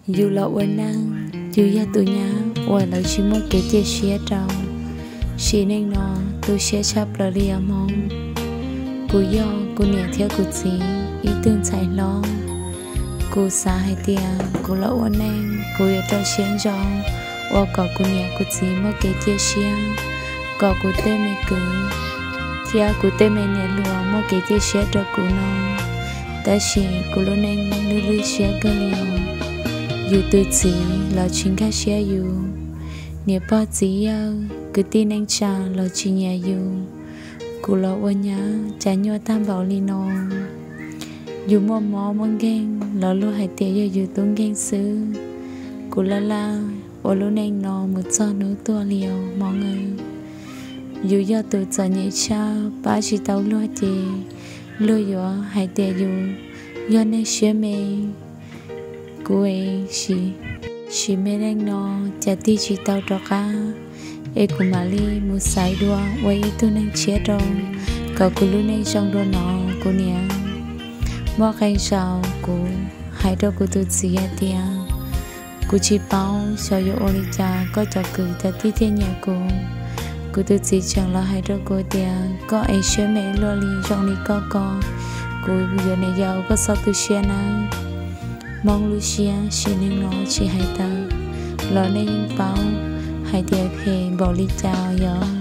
Yus los ua neej, yus yog tus nyab uas lawv tsis muaj kev cia siab rau. Sim neej no tu siab tshaj plaws li os Hmoob. Kuv yog kuv niam thiab kuv txiv ib tug ntxhais hlob. Kuv xav hais tias kuv los ua neej kuv yuav rau siab ntso ua kom kuv niam kuv txiv muaj kev cia siab, kom kuv tej me kwv thiab kuv tej me niam hluas muaj kev cia siab rau kuv no. Tab sis kuv lub neej lwj lwj siab kawg li os. Yus tus txiv los tsis nkag siab yus, niam pog txiv yawg kwv tij neej tsa los tsis nyiam yus. Kuv los ua nyab cas nyuaj tag npaum li no. Yus muaj mob muaj nkeeg los luag hais tias yog yus tub nkeeg xwb. Kuv laj laj ua lub neej no mus txog hnub tuag li os Hmoob aw. Yus yog tus txom nyem tshaj, pab tsis tau luag ces luag yuav hais tias yus yog neeg siab me. Kuv es sim, sim me neej no cas tig tsis tau rov qab, es kuv mam li mus xaiv dua ua ib tug neeg tshiab rau, kom kuv lub neej zoo dua no kuv niam. Muaj qee zaus kuv hais rau kuv tus txiv hais tias, kuv tsis paub xyov yuav ua li cas koj cov kwv cov tij thiaj nyiam kuv. Kuv tus txiv tseem los hais rau kuv tias, koj es siab me luaj li zoo li koj ko, kuv yuav niam yau koj txhob tu siab nawb. Hmoob lub siab sim neej no tsis hais tawm los nej yeej paub hais tias phem npaum li cas yog.